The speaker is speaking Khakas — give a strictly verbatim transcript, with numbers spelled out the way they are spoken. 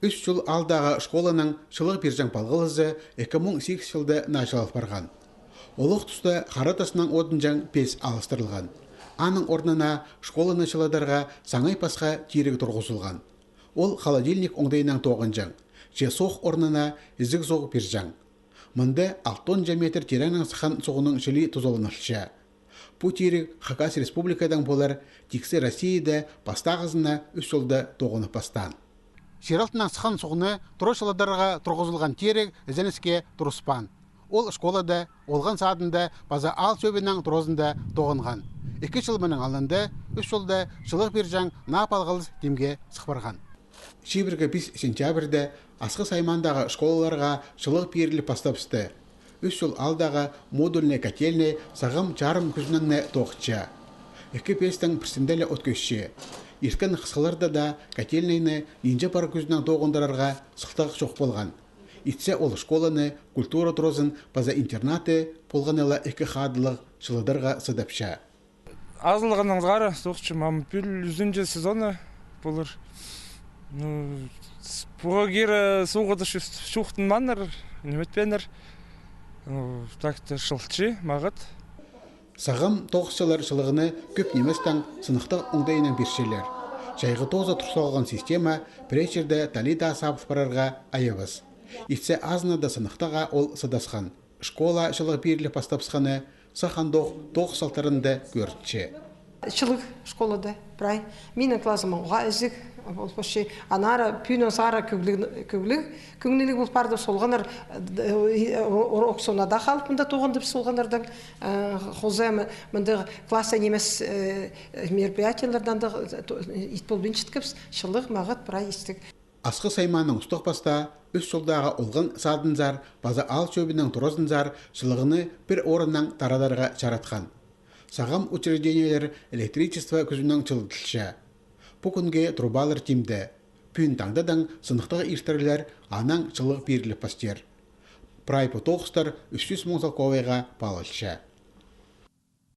Ӱс чыл аалдағы школаның чылығ пирҷең палғалызы ікі муң сигіс чылда началал парған. Олох туста хара тастаң одынҷаң пес алыстырылған. Аның орнына школаны чылыдарға саңай пасха тиріг турғызылған. Ол холодильник оңдайынаң тоғынҷаң, че соох орнына ізіг суғ пирҷең. Мында алтон ча метр тиреңнең сыххан суғның чіли тузаланылча. Пу тиріг Хакас Республикадаң полар, тиксі Россияда пастағызына ӱс чылда тоғынып пастаан. Чир алтынаң сыххан суғны тура чылыдарға турғызылған тиріг ізеніске турыспаан. Ол школада, олған садында паза аал чӧбінің туразында тоғынған. Ікі чыл мының алнында ӱс чылда чылығ пирҷең наа палғалыс тимге сых парған. Чибіргі пис сентябрьда Асхыс аймаандағы школаларға чылығ пиріліп пастабысты. Ӱс чыл аалдағы модульный котельнай сағам чарым кӱзінеңне тоғынча. Ікі пестің пірсінде ле от кӧсче. Ирткен хысхаларда даа котельнайны нинҷе пар кӱзінең тоғындырарға сылтағ чох полған. Итсе ол школаны, культура туразын паза интернаты полғаны ла ікі хадылығ чылыдарға сыдапча. Азылғаннаң сығара, тоғынчам, ам пӱӱл ӱзінҷі сезоны полар. Ну, с-, пуға кире суғда чу-, чуухтанмааннар, ниме итпееннер. Ну, так-то чылча, мағат. Сағам тоғысчылар чылығны кӧп ниместең сыныхтағ оңдайынаң пирчелер. Чайғы тооза турсалған система пірее чирде тали даа сабыс парарға айабас. Итсе азынада сыныхтағға ол сыдасхан. Школа чылығ пиріліп пастабысханы сах андох тоғыс салтарында кӧрінче. Чылығ школада прай. Минің клазым уғаа ізіг, ол почти аннаңар пӱӱн сығара кӧгліг, кӧгліг кӧңніліг пол парды, солғаннар, э, э, урок соонда даа халып мында тоғынды піс солғаннардаң, э, хоза м-, мында класста нимес, э, мероприятиелердең дее, э, то-, ит полбинчатхабыс, чылығ мағат прай истіг. Асхыс аймааның устағ-пастаа ӱс чылдағы олған садынзар паза аал чӧбінің туразынзар чылығны пір орыннаң тарадарға чаратхан. Сағам учреждениелер электричество кӱзінең чылыдылча. Пу кӱнге трубалар тимде. Пӱӱн таңдадаң сыныхтағ иртіріглер анаң чылығ пиріліп пастир. Прай пу тоғыстар ӱс чӱс муң салковайға паалалча.